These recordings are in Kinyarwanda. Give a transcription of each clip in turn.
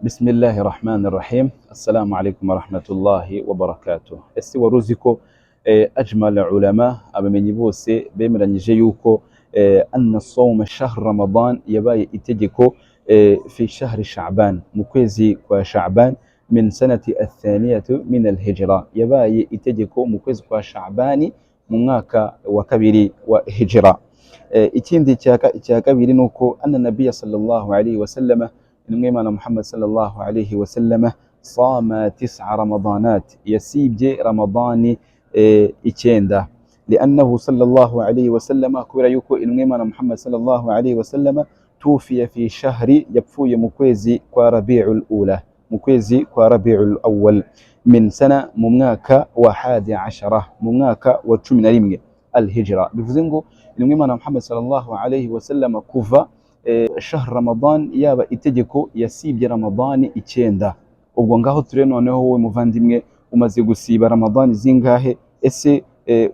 Bismillahi rahmani rahim. Assalamu alaikum warahmatullahi wabarakatuh. Ese wari uzi ko ajmal ulama, abamenyi bose bemeranyije yuko anna sawma shahr Ramadan yabaye itegeko fi shahri Sha'ban, mu kwezi kwa Sha'ban, min sanati athaniyatu min alhijra, yabaye itegeko mu kwezi kwa Sha'bani mu mwaka wa kabiri wa hijra. Ikindi cya kabiri ni uko anna nabiya sallallahu alaihi wasallama, intumwa y'Imana Muhammad sallallahu alaihi wasallama, sama tis'a ramadanat, yasibye Ramadani 9, liannahu sallallahu alaihi wasallama, kubera yuko intumwa y'Imana Muhammad sallallahu alaihi wasallama, tufiya fi shahri, yapfuye mu kwezi kwa Rabiul Ula, mu kwezi kwa Rabiul Awwal, min sana, mu mwaka wa hadi ashara, mu mwaka wa 11 alhijra. Bivuze ngo intumwa y'Imana Muhammad sallallahu alaihi wasallama kuva shahr Ramadan yaba itegeko yasibye Ramadani 9. Ubwo ngaho ture noneho, wowe muvandimwe, umaze gusiba Ramadani zingahe? Ese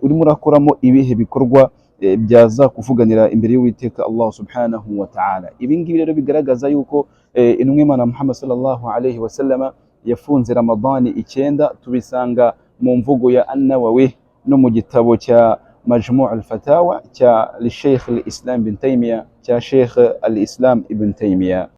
urimo urakoramo ibihe bikorwa byaza kuvuganira imbere y'Uwiteka Allah subhanahu wa ta'ala? Ibi ngibi rero bigaragaza yuko intumwa y'Imana Muhammad sallallahu alaihi wasallama yafunze Ramadani 9, tubisanga mu mvugo ya An-Nawawi no mu gitabo cya Majmu' al-Fatawa cya Sheikh al-Islam bin Taymiyyah, cya Sheikh al-Islam ibn Taymiyyah.